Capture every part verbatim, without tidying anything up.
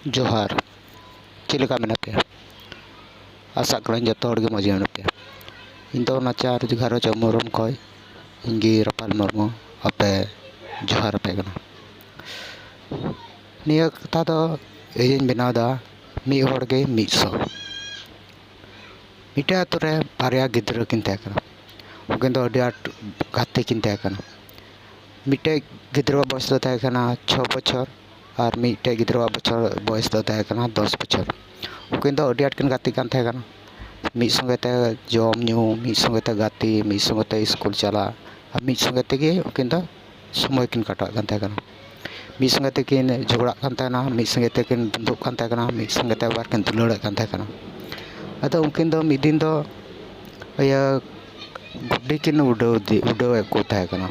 ᱡᱚᱦᱟᱨ᱾ ᱪᱮᱫ ᱞᱮᱠᱟ ᱢᱮᱱᱟᱜ ᱯᱮᱭᱟ? ᱟᱥᱟᱜ ᱠᱟᱹᱱᱟᱹᱧ ᱡᱚᱛᱚ ᱦᱚᱲ ᱜᱮ ᱢᱚᱡᱽ ᱜᱮ ᱢᱮᱱᱟᱜ ᱯᱮᱭᱟ᱾ ᱤᱧ ᱫᱚ ᱱᱟᱪᱟᱨ ᱜᱷᱟᱨᱚᱸᱡᱽ ᱟᱢᱚᱨᱚᱢ ᱠᱷᱚᱱ ᱤᱧ ᱜᱮ ᱨᱟᱯᱷᱟᱞ ᱢᱩᱨᱢᱩ ᱟᱯᱮ ᱡᱚᱦᱟᱨ ᱟᱯᱮ ᱠᱟᱱᱟ᱾ ᱱᱤᱭᱟᱹ ᱠᱟᱛᱷᱟ ᱫᱚ ᱤᱧᱤᱧ ᱵᱮᱱᱟᱣ ᱮᱫᱟ, ᱢᱤᱫ ᱦᱚᱲ ᱜᱮ ᱢᱤᱫ ᱥᱚ᱾ ᱢᱤᱫᱴᱮᱡ ᱟᱛᱳ ᱨᱮ ᱵᱟᱨᱭᱟ ᱜᱤᱫᱽᱨᱟᱹ ᱠᱤᱱ ᱛᱟᱦᱮᱸ ᱠᱟᱱᱟ᱾ ᱩᱱᱠᱤᱱ ᱫᱚ ᱟᱹᱰᱤ ᱟᱸᱴ ᱜᱟᱛᱮ ᱠᱤᱱ ᱛᱟᱦᱮᱸ ᱠᱟᱱᱟ᱾ ᱢᱤᱫᱴᱮᱡ ᱜᱤᱫᱽᱨᱟᱹᱣᱟᱜ ᱵᱚᱭᱮᱥ ᱫᱚ ᱛᱟᱦᱮᱸ ᱠᱟᱱᱟ ᱪᱷᱚ ᱵᱚᱪᱷᱚᱨ ᱟᱨ ᱢᱤᱫᱴᱮᱡ ᱜᱤᱫᱽᱨᱟᱹᱣᱟᱜ ᱵᱚᱪᱷᱚᱨ, ᱵᱚᱭᱮᱥ ᱫᱚ ᱛᱟᱦᱮᱸ ᱠᱟᱱᱟ ᱫᱚᱥ ᱵᱚᱪᱷᱚᱨ᱾ ᱩᱱᱠᱤᱱ ᱫᱚ ᱟᱹᱰᱤ ᱟᱸᱴ ᱠᱤᱱ ᱜᱟᱛᱮᱜ ᱠᱟᱱ ᱛᱟᱦᱮᱸ ᱠᱟᱱᱟ᱾ ᱢᱤᱫ ᱥᱚᱸᱜᱮ ᱛᱮ ᱡᱚᱢ ᱧᱩ, ᱢᱤᱫ ᱥᱚᱸᱜᱮ ᱛᱮ ᱜᱟᱛᱮ, ᱢᱤᱫ ᱥᱚᱸᱜᱮ ᱛᱮ ᱥᱠᱩᱞ ᱪᱟᱞᱟᱜ, ᱟᱨ ᱢᱤᱫ ᱥᱚᱸᱜᱮ ᱛᱮᱜᱮ ᱩᱱᱠᱤᱱ ᱫᱚ ᱥᱚᱢᱚᱭ ᱠᱤᱱ ᱠᱟᱴᱟᱣᱮᱫ ᱠᱟᱱ ᱛᱟᱦᱮᱸ ᱠᱟᱱᱟ᱾ ᱢᱤᱫ ᱥᱚᱸᱜᱮ ᱛᱮᱠᱤᱱ ᱡᱷᱚᱜᱽᱲᱟᱜ ᱠᱟᱱ ᱛᱟᱦᱮᱱᱟ, ᱢᱤᱫ ᱥᱚᱸᱜᱮ ᱛᱮᱠᱤᱱ ᱵᱚᱱᱫᱷᱩᱜ ᱠᱟᱱ ᱛᱟᱦᱮᱸ ᱠᱟᱱᱟ, ᱢᱤᱫ ᱥᱚᱸᱜᱮ ᱛᱮ ᱟᱵᱟᱨ ᱠᱤᱱ ᱫᱩᱞᱟᱹᱲᱮᱫ ᱠᱟᱱ ᱛᱟᱦᱮᱸ ᱠᱟᱱᱟ᱾ ᱟᱫᱚ ᱩᱱᱠᱤᱱ ᱫᱚ ᱢᱤᱫ ᱫᱤᱱ ᱫᱚ ᱤᱭᱟᱹ ᱜᱩᱰᱤ ᱠᱤᱱ ᱩᱰᱟᱹᱣ ᱤᱫᱤ, ᱩᱰᱟᱹᱣᱮᱫ ᱠᱚ ᱛᱟᱦᱮᱸ ᱠᱟᱱᱟ᱾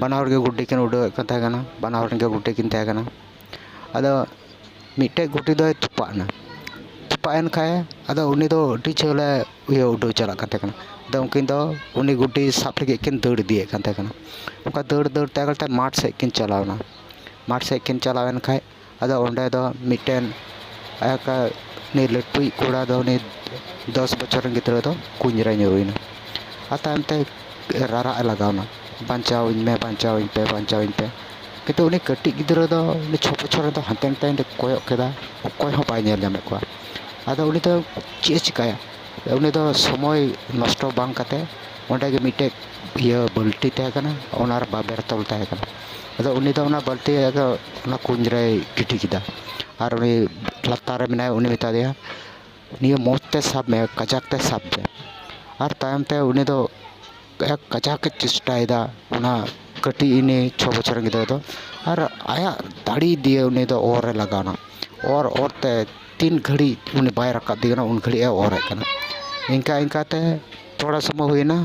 ᱵᱟᱱᱟ ᱦᱚᱲ ᱜᱮ ᱜᱩᱰᱤ ᱠᱤᱱ ᱩᱰᱟᱹᱣᱮᱫ ᱠᱟᱱ ᱛᱟᱦᱮᱸ ᱠᱟᱱᱟ, ᱵᱟᱱᱟ ᱦᱚᱲ ᱨᱮᱱ ᱜᱮ ᱜᱩᱰᱤ ᱠᱤᱱ ᱛᱟᱦᱮᱸ ᱠᱟᱱᱟ᱾ ᱟᱫᱚ ᱢᱤᱫᱴᱮᱡ ᱜᱩᱰᱤ ᱫᱚᱭ ᱛᱚᱯᱟᱜ ᱮᱱᱟ᱾ ᱛᱚᱯᱟᱜ ᱮᱱ ᱠᱷᱟᱡ ᱟᱫᱚ ᱩᱱᱤ ᱫᱚ ᱟᱹᱰᱤ ᱡᱷᱟᱹᱞᱮ ᱤᱭᱟᱹ ᱩᱰᱟᱹᱣ ᱪᱟᱞᱟᱜ ᱠᱟᱱ ᱛᱟᱦᱮᱸ ᱠᱟᱱᱟ᱾ ᱟᱫᱚ ᱩᱱᱠᱤᱱ ᱫᱚ ᱩᱱᱤ ᱜᱩᱰᱤ ᱥᱟᱵ ᱞᱟᱹᱜᱤᱫ ᱠᱤᱱ ᱫᱟᱹᱲ ᱤᱫᱤᱭᱮᱫ ᱠᱟᱱ ᱛᱟᱦᱮᱸ ᱠᱟᱱᱟ᱾ ᱚᱱᱠᱟ ᱫᱟᱹᱲ ᱫᱟᱹᱲ ᱛᱮ ᱢᱟᱴᱷ ᱥᱮᱫ ᱠᱤᱱ ᱪᱟᱞᱟᱣ ᱮᱱᱟ᱾ ᱢᱟᱴᱷ ᱥᱮᱫ ᱠᱤᱱ ᱪᱟᱞᱟᱣ ᱮᱱ ᱠᱷᱟᱡ ᱟᱫᱚ ᱚᱸᱰᱮ ᱫᱚ ᱢᱤᱫᱴᱮᱱ ᱟᱭᱟᱜ ᱩᱱᱤ ᱞᱟᱹᱴᱩᱭᱤᱡ ᱠᱚᱲᱟ ᱫᱚ ᱩᱱᱤ ᱫᱚᱥ ᱵᱚᱪᱷᱚᱨ ᱨᱮᱱ ᱜᱤᱫᱽᱨᱟᱹ ᱫᱚ ᱠᱩᱧ ᱨᱮ ᱧᱩᱨᱩᱭᱮᱱᱟ᱾ ᱟᱨ ᱛᱟᱭᱚᱢ ᱛᱮ ᱨᱟᱨᱟᱜ ᱮ ᱞᱟᱜᱟᱣ ᱮᱱᱟ, "ᱵᱟᱧᱪᱟᱣ ᱤᱧ ᱢᱮ, ᱵᱟᱧᱪᱟᱣ ᱤᱧ ᱯᱮ, ᱵᱟᱧᱪᱟᱣ ᱤᱧ ᱯᱮ᱾" ᱠᱤᱱᱛᱩ ᱩᱱᱤ ᱠᱟᱹᱴᱤᱡ ᱜᱤᱫᱽᱨᱟᱹ ᱫᱚ, ᱩᱱᱤ ᱪᱷᱚ ᱵᱚᱪᱷᱚᱨ ᱨᱮᱱ ᱫᱚ ᱦᱟᱱᱛᱮ ᱱᱟᱛᱮ ᱠᱚᱭᱚᱜ ᱠᱮᱫᱟ, ᱚᱠᱚᱭ ᱦᱚᱸ ᱵᱟᱭ ᱧᱮᱞ ᱧᱟᱢᱮᱫ ᱠᱚᱣᱟ᱾ ᱟᱫᱚ ᱩᱱᱤ ᱫᱚ ᱪᱮᱫ ᱮ ᱪᱤᱠᱟᱹᱭᱟ? ᱩᱱᱤ ᱫᱚ ᱥᱚᱢᱚᱭ ᱱᱚᱥᱴᱚ ᱵᱟᱝ ᱠᱟᱛᱮ ᱚᱸᱰᱮ ᱜᱮ ᱢᱤᱫᱴᱮᱡ ᱤᱭᱟᱹ ᱵᱟᱹᱞᱴᱤ ᱛᱟᱦᱮᱸ ᱠᱟᱱᱟ, ᱚᱱᱟ ᱨᱮ ᱵᱟᱵᱮᱨ ᱛᱚᱞ ᱛᱟᱦᱮᱸ ᱠᱟᱱᱟ᱾ ᱟᱫᱚ ᱩᱱᱤ ᱫᱚ ᱚᱱᱟ ᱵᱟᱹᱞᱴᱤ ᱟᱫᱚ ᱚᱱᱟ ᱠᱩᱧ ᱨᱮᱭ ᱜᱤᱰᱤ ᱠᱮᱫᱟ᱾ ᱟᱨ ᱩᱱᱤ ᱞᱟᱛᱟᱨ ᱨᱮ ᱢᱮᱱᱟᱭ, ᱩᱱᱤ ᱢᱮᱛᱟ ᱫᱮᱭᱟ, "ᱱᱤᱭᱟᱹ ᱢᱚᱡᱽ ᱛᱮ ᱥᱟᱵ ᱢᱮ, ᱠᱟᱡᱟᱠ ᱛᱮ ᱥᱟᱵ ᱢᱮ᱾" ᱟᱨ ᱛᱟᱭᱚᱢ ᱛᱮ ᱩᱱᱤ ᱫᱚ ᱠᱟᱡᱟᱠ ᱮ ᱪᱮᱥᱴᱟᱭᱮᱫᱟ ᱚᱱᱟ ᱠᱟᱹᱴᱤᱡ ᱩᱱᱤ ᱪᱷᱚ ᱵᱚᱪᱷᱚᱨ ᱨᱮᱱ ᱜᱤᱫᱽᱨᱟᱹ ᱫᱚ, ᱟᱨ ᱟᱭᱟᱜ ᱫᱟᱲᱮ ᱫᱤᱭᱮ ᱩᱱᱤ ᱫᱚ ᱚᱨ ᱨᱮ ᱞᱟᱜᱟᱣ ᱮᱱᱟ᱾ ᱚᱨ ᱚᱨ ᱛᱮ ᱛᱤᱱ ᱜᱷᱟᱹᱲᱤᱡ ᱩᱱᱤ ᱵᱟᱭ ᱨᱟᱠᱟᱵ ᱫᱮ ᱠᱟᱱᱟ, ᱩᱱ ᱜᱷᱟᱹᱲᱤᱡ ᱮ ᱚᱨᱮᱫ ᱠᱟᱱᱟ᱾ ᱤᱱᱠᱟ ᱤᱱᱠᱟ ᱛᱮ ᱛᱷᱚᱲᱟ ᱥᱚᱢᱚᱭ ᱦᱩᱭᱮᱱᱟ,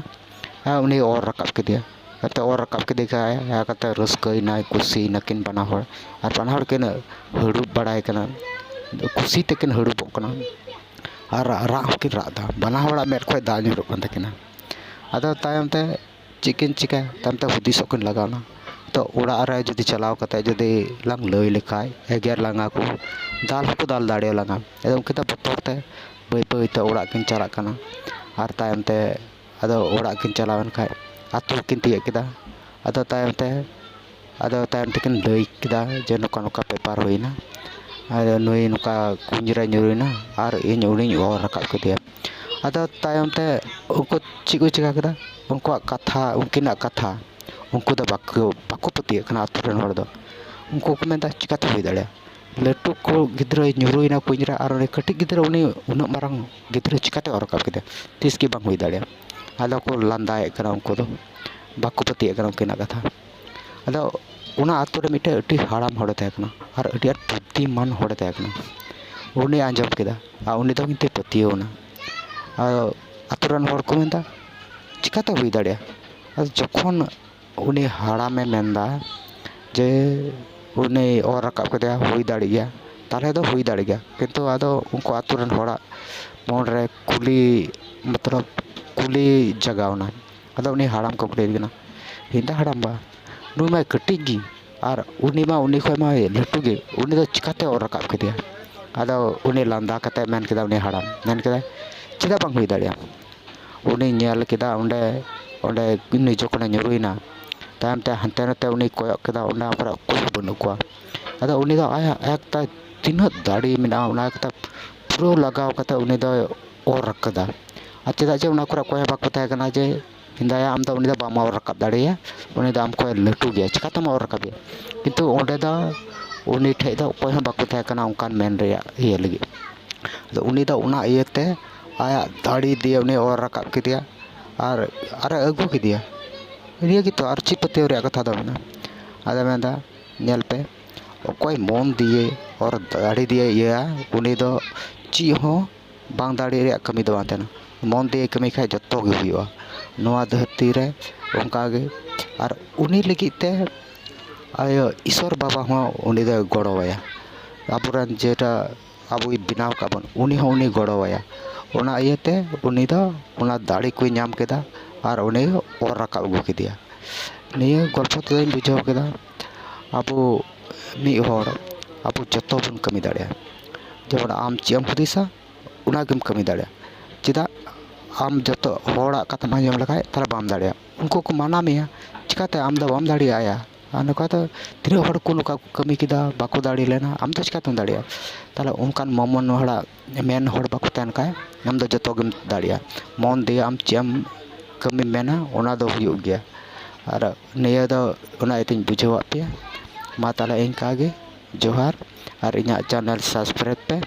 ᱟᱨ ᱩᱱᱤ ᱚᱨ ᱨᱟᱠᱟᱵ ᱠᱮᱫᱮᱭᱟ᱾ ᱠᱟᱛᱮ ᱚᱨ ᱨᱟᱠᱟᱵ ᱠᱮᱫᱮ ᱠᱷᱟᱡ, ᱟᱨ ᱠᱟᱛᱮ ᱨᱟᱹᱥᱠᱟᱹᱭᱮᱱᱟᱭ, ᱠᱩᱥᱤᱭᱮᱱᱟ ᱠᱤᱱ ᱵᱟᱱᱟ ᱦᱚᱲ᱾ ᱟᱨ ᱵᱟᱱᱟ ᱦᱚᱲ ᱠᱤᱱ ᱦᱟᱹᱲᱩᱵ ᱵᱟᱲᱟᱭ ᱠᱟᱱᱟ, ᱠᱩᱥᱤ ᱛᱮᱠᱤᱱ ᱦᱟᱹᱲᱩᱵᱚᱜ ᱠᱟᱱᱟ᱾ ᱟᱨ ᱨᱟᱜ ᱦᱚᱸᱠᱤᱱ ᱨᱟᱜ ᱮᱫᱟ, ᱵᱟᱱᱟ ᱦᱚᱲᱟᱜ ᱢᱮᱫ ᱠᱷᱚᱱ ᱫᱟᱜ ᱧᱩᱨᱩᱜ ᱠᱟᱱ ᱛᱟᱹᱠᱤᱱᱟ᱾ ᱟᱫᱚ ᱛᱟᱭᱚᱢ ᱛᱮ ᱪᱮᱫ ᱠᱤᱱ ᱪᱤᱠᱟᱹᱭᱟ? ᱛᱟᱭᱚᱢ ᱛᱮ ᱦᱩᱫᱤᱥᱚᱜ ᱠᱤᱱ ᱞᱟᱜᱟᱣ ᱮᱱᱟ᱾ ᱛᱚ ᱚᱲᱟᱜ ᱨᱮ ᱡᱩᱫᱤ ᱪᱟᱞᱟᱣ ᱠᱟᱛᱮ ᱡᱩᱫᱤ ᱞᱟᱝ ᱞᱟᱹᱭ ᱞᱮᱠᱷᱟᱡ, ᱮᱜᱮᱨ ᱞᱟᱝᱟ ᱠᱚ, ᱫᱟᱞ ᱦᱚᱸᱠᱚ ᱫᱟᱞ ᱫᱟᱲᱮᱭᱟᱞᱟᱝᱟ᱾ ᱟᱫᱚ ᱩᱱᱠᱤᱱ ᱫᱚ ᱵᱚᱛᱚᱨ ᱛᱮ ᱵᱟᱹᱭ ᱵᱟᱹᱭ ᱛᱮ ᱚᱲᱟᱜ ᱠᱤᱱ ᱪᱟᱞᱟᱜ ᱠᱟᱱᱟ᱾ ᱟᱨ ᱛᱟᱭᱚᱢ ᱛᱮ ᱟᱫᱚ ᱚᱲᱟᱜ ᱠᱤᱱ ᱪᱟᱞᱟᱣᱮᱱ ᱠᱷᱟᱡ ᱟᱹᱛᱩ ᱠᱤᱱ ᱛᱤᱭᱟᱹᱜ ᱠᱮᱫᱟ᱾ ᱟᱫᱚ ᱛᱟᱭᱚᱢ ᱛᱮ, ᱟᱫᱚ ᱛᱟᱭᱚᱢ ᱛᱮᱠᱤᱱ ᱞᱟᱹᱭ ᱠᱮᱫᱟ ᱡᱮ, "ᱱᱚᱝᱠᱟ ᱱᱚᱝᱠᱟ ᱵᱮᱯᱟᱨ ᱦᱩᱭᱱᱟ, ᱟᱨ ᱱᱩᱭ ᱱᱚᱝᱠᱟ ᱠᱩᱧ ᱨᱮ ᱧᱩᱨᱩᱭᱱᱟ ᱟᱨ ᱤᱧ ᱩᱱᱤᱧ ᱚᱨ ᱨᱟᱠᱟᱵ ᱠᱮᱫᱮᱭᱟ᱾" ᱟᱫᱚ ᱛᱟᱭᱚᱢ ᱛᱮ ᱩᱱᱠᱩ ᱪᱮᱫ ᱠᱚ ᱪᱤᱠᱟ ᱠᱮᱫᱟ? ᱩᱱᱠᱩᱣᱟᱜ ᱠᱟᱛᱷᱟ, ᱩᱱᱠᱤᱱᱟᱜ ᱠᱟᱛᱷᱟ ᱩᱱᱠᱩ ᱫᱚ ᱵᱟᱠᱚ, ᱵᱟᱠᱚ ᱯᱟᱹᱛᱭᱟᱹᱜ ᱠᱟᱱᱟ ᱟᱛᱳ ᱨᱮᱱ ᱦᱚᱲ ᱫᱚ᱾ ᱩᱱᱠᱩ ᱠᱚ ᱢᱮᱱᱫᱟ, "ᱪᱤᱠᱟᱹᱛᱮ ᱦᱩᱭ ᱫᱟᱲᱮᱭᱟᱜᱼᱟ? ᱞᱟᱹᱴᱩ ᱠᱚ ᱜᱤᱫᱽᱨᱟᱹᱭ ᱧᱩᱨᱩᱭᱮᱱᱟ ᱠᱩᱧ ᱨᱮ, ᱟᱨ ᱩᱱᱤ ᱠᱟᱹᱴᱤᱡ ᱜᱤᱫᱽᱨᱟᱹ ᱩᱱᱤ ᱩᱱᱟᱹᱜ ᱢᱟᱨᱟᱝ ᱜᱤᱫᱽᱨᱟᱹ ᱪᱤᱠᱟᱹᱛᱮ ᱚᱨ ᱨᱟᱠᱟᱵ ᱠᱮᱫᱮᱭᱟ? ᱛᱤᱥ ᱜᱮ ᱵᱟᱝ ᱦᱩᱭ ᱫᱟᱲᱮᱭᱟᱜᱼᱟ᱾" ᱟᱫᱚ ᱠᱚ ᱞᱟᱸᱫᱟᱭᱮᱫ ᱠᱟᱱᱟ ᱩᱱᱠᱩ ᱫᱚ, ᱵᱟᱠᱚ ᱯᱟᱹᱛᱭᱟᱹᱜ ᱠᱟᱱᱟ ᱩᱱᱠᱤᱱᱟᱜ ᱠᱟᱛᱷᱟ᱾ ᱟᱫᱚ ᱚᱱᱟ ᱟᱛᱳ ᱨᱮ ᱢᱤᱫᱴᱮᱱ ᱟᱹᱰᱤ ᱦᱟᱲᱟᱢ ᱦᱚᱲᱮ ᱛᱟᱦᱮᱸ ᱠᱟᱱᱟ ᱟᱨ ᱟᱹᱰᱤ ᱟᱸᱴ ᱵᱩᱫᱽᱫᱷᱤᱢᱟᱱ ᱦᱚᱲᱮ ᱛᱟᱦᱮᱸ ᱠᱟᱱᱟ᱾ ᱩᱱᱤ ᱟᱸᱡᱚᱢ ᱠᱮᱫᱟ ᱟᱨ ᱩᱱᱤ ᱫᱚ ᱠᱤᱱᱛᱩ ᱯᱟᱹᱛᱭᱟᱹᱣ ᱮᱱᱟ᱾ ᱟᱨ ᱟᱛᱳ ᱨᱮᱱ ᱦᱚᱲ ᱠᱚ ᱢᱮᱱᱫᱟ, "ᱪᱤᱠᱟᱹᱛᱮ ᱦᱩᱭ ᱫᱟᱲᱮᱭᱟᱜᱼᱟ?" ᱟᱫᱚ ᱡᱚᱠᱷᱚᱱ ᱩᱱᱤ ᱦᱟᱲᱟᱢᱮ ᱢᱮᱱᱫᱟ ᱡᱮ ᱩᱱᱤ ᱚᱨ ᱨᱟᱠᱟᱵ ᱠᱮᱫᱮᱭᱟ, ᱦᱩᱭ ᱫᱟᱲᱮᱜ ᱜᱮᱭᱟ, ᱛᱟᱦᱚᱞᱮ ᱫᱚ ᱦᱩᱭ ᱫᱟᱲᱮᱜ ᱜᱮᱭᱟ᱾ ᱠᱤᱱᱛᱩ ᱟᱫᱚ ᱩᱱᱠᱩ ᱟᱛᱳ ᱨᱮᱱ ᱦᱚᱲᱟᱜ ᱢᱚᱱᱨᱮ ᱠᱩᱞᱤ, ᱢᱚᱛᱞᱚᱵ ᱠᱩᱞᱤ ᱡᱟᱜᱟᱣᱱᱟ᱾ ᱟᱫᱚ ᱩᱱᱤ ᱦᱟᱲᱟᱢ ᱠᱚ ᱠᱩᱞᱤᱭᱮ ᱠᱟᱱᱟ, ᱢᱮᱱᱫᱟ, "ᱦᱟᱲᱟᱢᱵᱟ, ᱱᱩᱭ ᱢᱟᱭ ᱠᱟᱹᱴᱤᱡ ᱜᱮ, ᱟᱨ ᱩᱱᱤ ᱢᱟ ᱩᱱᱤ ᱠᱷᱚᱱ ᱢᱟᱭ ᱞᱟᱹᱴᱩ ᱜᱮ, ᱩᱱᱤ ᱫᱚ ᱪᱤᱠᱟᱛᱮ ᱚᱨ ᱨᱟᱠᱟᱵ ᱠᱮᱫᱮᱭᱟ?" ᱟᱫᱚ ᱩᱱᱤ ᱞᱟᱸᱫᱟ ᱠᱟᱛᱮ ᱢᱮᱱ ᱠᱮᱫᱟ, ᱩᱱᱤ ᱦᱟᱲᱟᱢ ᱢᱮᱱ ᱠᱮᱫᱟ, "ᱪᱮᱫᱟᱜ ᱵᱟᱝ ᱦᱩᱭ ᱫᱟᱲᱮᱭᱟᱜᱼᱟ?" ᱩᱱᱤ ᱧᱮᱞ ᱠᱮᱫᱟ ᱚᱸᱰᱮ, ᱚᱸᱰᱮ ᱩᱱᱤ ᱡᱚᱠᱷᱚᱱᱮ ᱧᱩᱨᱩᱭᱮᱱᱟ, ᱛᱟᱭᱚᱢ ᱛᱮ ᱦᱟᱱᱛᱮ ᱱᱟᱛᱮ ᱩᱱᱤ ᱠᱚᱭᱚᱜ ᱠᱮᱫᱟ, ᱚᱱᱟ ᱠᱚᱨᱮ ᱚᱠᱚᱭ ᱦᱚᱸ ᱵᱟᱹᱱᱩᱜ ᱠᱚᱣᱟ᱾ ᱟᱫᱚ ᱩᱱᱤ ᱫᱚ ᱟᱭᱟᱜ ᱮᱠᱛᱟ ᱛᱤᱱᱟᱹᱜ ᱫᱟᱲᱮ ᱢᱮᱱᱟᱜᱼᱟ, ᱚᱱᱟ ᱮᱠᱛᱟ ᱯᱩᱨᱟᱹ ᱞᱟᱜᱟᱣ ᱠᱟᱛᱮ ᱩᱱᱤ ᱫᱚᱭ ᱚᱨ ᱠᱟᱫᱟ᱾ ᱟᱨ ᱪᱮᱫᱟᱜ ᱡᱮ ᱚᱱᱟ ᱠᱚᱨᱮ ᱚᱠᱚᱭ ᱦᱚᱸ ᱵᱟᱠᱚ ᱛᱟᱦᱮᱸ ᱠᱟᱱᱟ ᱡᱮ, "ᱦᱮᱸᱫᱟᱭᱟ, ᱟᱢ ᱫᱚ ᱩᱱᱤ ᱫᱚ ᱵᱟᱢ ᱚᱨ ᱨᱟᱠᱟᱵ ᱫᱟᱲᱮᱭᱟᱭᱟ, ᱩᱱᱤ ᱫᱚ ᱟᱢ ᱠᱷᱚᱱ ᱞᱟᱹᱴᱩ ᱜᱮᱭᱟ, ᱪᱤᱠᱟᱛᱮᱢ ᱚᱨ ᱨᱟᱠᱟᱵᱮᱭᱟ?" ᱠᱤᱱᱛᱩ ᱚᱸᱰᱮ ᱫᱚ ᱩᱱᱤ ᱴᱷᱮᱡ ᱫᱚ ᱚᱠᱚᱭ ᱦᱚᱸ ᱵᱟᱠᱚ ᱛᱟᱦᱮᱸ ᱠᱟᱱᱟ ᱚᱱᱠᱟᱱ ᱢᱮᱱ ᱨᱮᱭᱟᱜ ᱤᱭᱟᱹ ᱞᱟᱹᱜᱤᱫ᱾ ᱟᱫᱚ ᱩᱱᱤ ᱫᱚ ᱚᱱᱟ ᱤᱭᱟᱹᱛᱮ ᱟᱭᱟᱜ ᱫᱟᱲᱮ ᱫᱤᱭᱮ ᱩᱱᱤ ᱚᱨ ᱨᱟᱠᱟᱵ ᱠᱮᱫᱮᱭᱟ ᱟᱨ, ᱟᱨᱮ ᱟᱹᱜᱩ ᱠᱮᱫᱮᱭᱟ᱾ ᱱᱤᱭᱟᱹ ᱜᱮᱛᱚ, ᱟᱨ ᱪᱮᱫ ᱯᱟᱹᱛᱭᱟᱹᱣ ᱨᱮᱭᱟᱜ ᱠᱟᱛᱷᱟ ᱫᱚ ᱢᱮᱱᱟᱜᱼᱟ? ᱟᱫᱚ ᱢᱮᱱᱫᱟ, ᱧᱮᱞ ᱯᱮ, ᱚᱠᱚᱭ ᱢᱚᱱ ᱫᱤᱭᱮ ᱚᱨ ᱫᱟᱲᱮ ᱫᱤᱭᱮ ᱤᱭᱟᱹᱭᱟ, ᱩᱱᱤ ᱫᱚ ᱪᱮᱫ ᱦᱚᱸ ᱵᱟᱝ ᱫᱟᱲᱮ ᱨᱮᱭᱟᱜ ᱠᱟᱹᱢᱤ ᱫᱚ ᱵᱟᱝ ᱛᱟᱦᱮᱱᱟ᱾ ᱢᱚᱱ ᱫᱤᱭᱮ ᱠᱟᱹᱢᱤ ᱠᱷᱟᱡ ᱡᱚᱛᱚ ᱜᱮ ᱦᱩᱭᱩᱜᱼᱟ ᱱᱚᱣᱟ ᱫᱷᱟᱹᱨᱛᱤ ᱨᱮ᱾ ᱚᱱᱠᱟ ᱜᱮ, ᱟᱨ ᱩᱱᱤ ᱞᱟᱹᱜᱤᱫ ᱛᱮ ᱟᱭᱳ ᱤᱥᱚᱨ ᱵᱟᱵᱟ ᱦᱚᱸ ᱩᱱᱤ ᱫᱚᱭ ᱜᱚᱲᱚᱣᱟᱭᱟ᱾ ᱟᱵᱚᱨᱮᱱ ᱡᱮᱴᱟ ᱟᱵᱚᱭ ᱵᱮᱱᱟᱣ ᱟᱠᱟᱫ ᱵᱚᱱ, ᱩᱱᱤ ᱦᱚᱸ ᱩᱱᱤ ᱜᱚᱲᱚᱣᱟᱭᱟ᱾ ᱚᱱᱟ ᱤᱭᱟᱹᱛᱮ ᱩᱱᱤ ᱫᱚ ᱚᱱᱟ ᱫᱟᱲᱮ ᱠᱚᱭ ᱧᱟᱢ ᱠᱮᱫᱟ ᱟᱨ ᱩᱱᱤ ᱚᱨ ᱨᱟᱠᱟᱵ ᱟᱹᱜᱩ ᱠᱮᱫᱮᱭᱟ᱾ ᱱᱤᱭᱟᱹ ᱜᱚᱞᱯᱚ ᱛᱮᱫᱚᱧ ᱵᱩᱡᱷᱟᱹᱣ ᱠᱮᱫᱟ, ᱟᱵᱚ ᱢᱤᱫ ᱦᱚᱲ, ᱟᱵᱚ ᱡᱚᱛᱚ ᱵᱚᱱ ᱠᱟᱹᱢᱤ ᱫᱟᱲᱮᱭᱟᱜᱼᱟ᱾ ᱡᱮᱢᱚᱱ ᱟᱢ ᱪᱮᱫ ᱮᱢ ᱦᱩᱫᱤᱥᱟ, ᱚᱱᱟ ᱜᱮᱢ ᱠᱟᱹᱢᱤ ᱫᱟᱲᱮᱭᱟᱜᱼᱟ᱾ ᱪᱮᱫᱟᱜ? ᱟᱢ ᱡᱚᱛᱚ ᱦᱚᱲᱟᱜ ᱠᱟᱛᱷᱟᱢ ᱟᱸᱡᱚᱢ ᱞᱮᱠᱷᱟᱡ, ᱛᱟᱦᱚᱞᱮ ᱵᱟᱢ ᱫᱟᱲᱮᱭᱟᱜᱼᱟ᱾ ᱩᱱᱠᱩ ᱠᱚ ᱢᱟᱱᱟ ᱢᱮᱭᱟ, ᱪᱤᱠᱟᱛᱮ ᱟᱢ ᱫᱚ ᱵᱟᱢ ᱫᱟᱲᱮᱭᱟᱜᱼᱟ? ᱟᱨ ᱱᱚᱝᱠᱟ ᱫᱚ ᱛᱤᱱᱟᱹᱜ ᱦᱚᱲ ᱠᱚ ᱱᱚᱝᱠᱟ ᱠᱚ ᱠᱟᱹᱢᱤ ᱠᱮᱫᱟ, ᱵᱟᱠᱚ ᱫᱟᱲᱮ ᱞᱮᱱᱟ, ᱟᱢ ᱫᱚ ᱪᱤᱠᱟᱛᱮᱢ ᱫᱟᱲᱮᱭᱟᱜᱼᱟ? ᱛᱟᱦᱚᱞᱮ ᱚᱱᱠᱟᱱ ᱢᱚᱢᱚᱱ ᱦᱚᱲᱟᱜ ᱢᱮᱱ ᱦᱚᱲ ᱵᱟᱠᱚ ᱛᱟᱦᱮᱱ ᱠᱷᱟᱡ, ᱟᱢ ᱫᱚ ᱡᱚᱛᱚ ᱜᱮᱢ ᱫᱟᱲᱮᱭᱟᱜᱼᱟ᱾ ᱢᱚᱱ ᱫᱤᱭᱮ ᱟᱢ ᱪᱮᱫ ᱮᱢ ᱠᱟᱹᱢᱤᱢ ᱢᱮᱱᱟ, ᱚᱱᱟ ᱫᱚ ᱦᱩᱭᱩᱜ ᱜᱮᱭᱟ᱾ ᱟᱨ ᱱᱤᱭᱟᱹ ᱫᱚ ᱚᱱᱟ ᱤᱭᱟᱹᱛᱮᱧ ᱵᱩᱡᱷᱟᱹᱣᱟᱫ ᱯᱮᱭᱟ᱾ ᱢᱟ ᱛᱟᱦᱚᱞᱮ ᱤᱱᱠᱟ ᱜᱮ, ᱡᱚᱦᱟᱨ᱾ ᱟᱨ ᱤᱧᱟᱹᱜ channel subscribe ᱯᱮ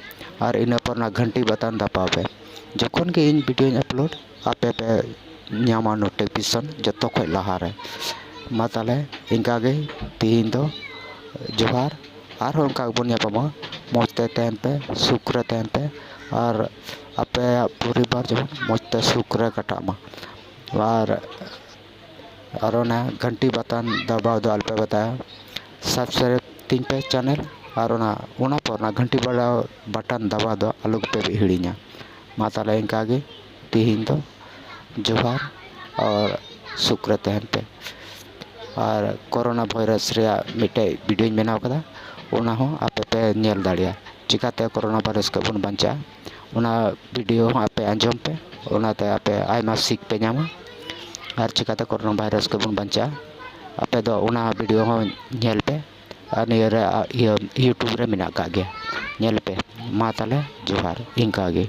ᱟᱨ ᱤᱱᱟᱹ ᱯᱚᱨ ᱚᱱᱟ ᱜᱷᱟᱱᱴᱤ ᱵᱟᱛᱟᱱ ᱫᱟᱵᱟᱣ ᱯᱮ᱾ ᱡᱚᱠᱷᱚᱱ ᱜᱮ ᱤᱧ videoᱧ upload, ᱟᱯᱮ ᱯᱮ ᱧᱟᱢᱟ notification ᱡᱚᱛᱚ ᱠᱷᱚᱡ ᱞᱟᱦᱟ ᱨᱮ᱾ ᱢᱟ ᱛᱟᱦᱚᱞᱮ ᱤᱱᱠᱟ ᱜᱮ ᱛᱤᱦᱤᱧ ᱫᱚ ᱡᱚᱦᱟᱨ᱾ ᱟᱨᱦᱚᱸ ᱚᱱᱠᱟ ᱜᱮᱵᱚᱱ ᱧᱟᱯᱟᱢᱟ᱾ ᱢᱚᱡᱽ ᱛᱮ ᱛᱟᱦᱮᱱ ᱯᱮ, ᱥᱩᱠ ᱨᱮ ᱛᱟᱦᱮᱱ ᱯᱮ, ᱟᱨ ᱟᱯᱮᱭᱟᱜ ᱯᱚᱨᱤᱵᱟᱨ ᱡᱮᱢᱚᱱ ᱢᱚᱡᱽ ᱛᱮ ᱥᱩᱠ ᱨᱮ ᱠᱟᱴᱟᱜ ᱢᱟ᱾ ᱟᱨ, ᱟᱨ ᱚᱱᱟ ᱜᱷᱟᱱᱴᱤ ᱵᱟᱛᱟᱱ ᱫᱟᱵᱟᱣ ᱫᱚ ᱟᱞᱚᱯᱮ ᱵᱟᱛᱟᱭᱟ᱾ Subscribe ᱛᱤᱧ ᱯᱮ channel, ᱟᱨ ᱚᱱᱟ, ᱚᱱᱟ ᱯᱚᱨ ᱚᱱᱟ ᱜᱷᱟᱱᱴᱤ ᱵᱟᱲᱟ ᱵᱟᱴᱟᱱ ᱫᱟᱵᱟᱣ ᱫᱚ ᱟᱞᱚ ᱜᱮᱯᱮ ᱦᱤᱲᱤᱧᱟ᱾ ᱢᱟ ᱛᱟᱦᱚᱞᱮ ᱤᱱᱠᱟ ᱜᱮ ᱛᱤᱦᱤᱧ ᱫᱚ ᱡᱚᱦᱟᱨ, ᱟᱨ ᱥᱩᱠ ᱨᱮ ᱛᱟᱦᱮᱱ ᱯᱮ᱾ ᱟᱨ ᱠᱳᱨᱳᱱᱟ ᱵᱷᱟᱭᱨᱟᱥ ᱨᱮᱭᱟᱜ ᱢᱤᱫᱴᱮᱡ videoᱧ ᱵᱮᱱᱟᱣ ᱠᱟᱫᱟ, ᱚᱱᱟ ᱦᱚᱸ ᱟᱯᱮ ᱯᱮ ᱧᱮᱞ ᱫᱟᱲᱮᱭᱟᱜᱼᱟ, ᱪᱤᱠᱟᱛᱮ ᱠᱳᱨᱳᱱᱟ ᱵᱷᱟᱭᱨᱟᱥ ᱠᱷᱚᱡ ᱵᱚᱱ ᱵᱟᱧᱪᱟᱜᱼᱟ᱾ ᱚᱱᱟ video ᱦᱚᱸ ᱟᱯᱮ ᱟᱸᱡᱚᱢ ᱯᱮ, ᱚᱱᱟᱛᱮ ᱟᱯᱮ ᱟᱭᱢᱟ ᱥᱤᱠ ᱯᱮ ᱧᱟᱢᱟ᱾ ᱟᱨ ᱪᱤᱠᱟᱛᱮ ᱠᱳᱨᱳᱱᱟ ᱵᱷᱟᱭᱨᱟᱥ ᱠᱷᱚᱡ ᱵᱚᱱ ᱵᱟᱧᱪᱟᱜᱼᱟ, ᱟᱯᱮ ᱫᱚ ᱚᱱᱟ video ᱦᱚᱸ ᱧᱮᱞ ᱯᱮ᱾ ᱟᱨ ᱱᱤᱭᱟᱹ ᱨᱮ, ᱟ, ᱤᱭᱟᱹ, YouTube ᱨᱮ ᱢᱮᱱᱟᱜ ᱟᱠᱟᱫ ᱜᱮᱭᱟ, ᱧᱮᱞ ᱯᱮ᱾ ᱢᱟ ᱛᱟᱦᱚᱞᱮ ᱡᱚᱦᱟᱨ, ᱤᱱᱠᱟ ᱜᱮ᱾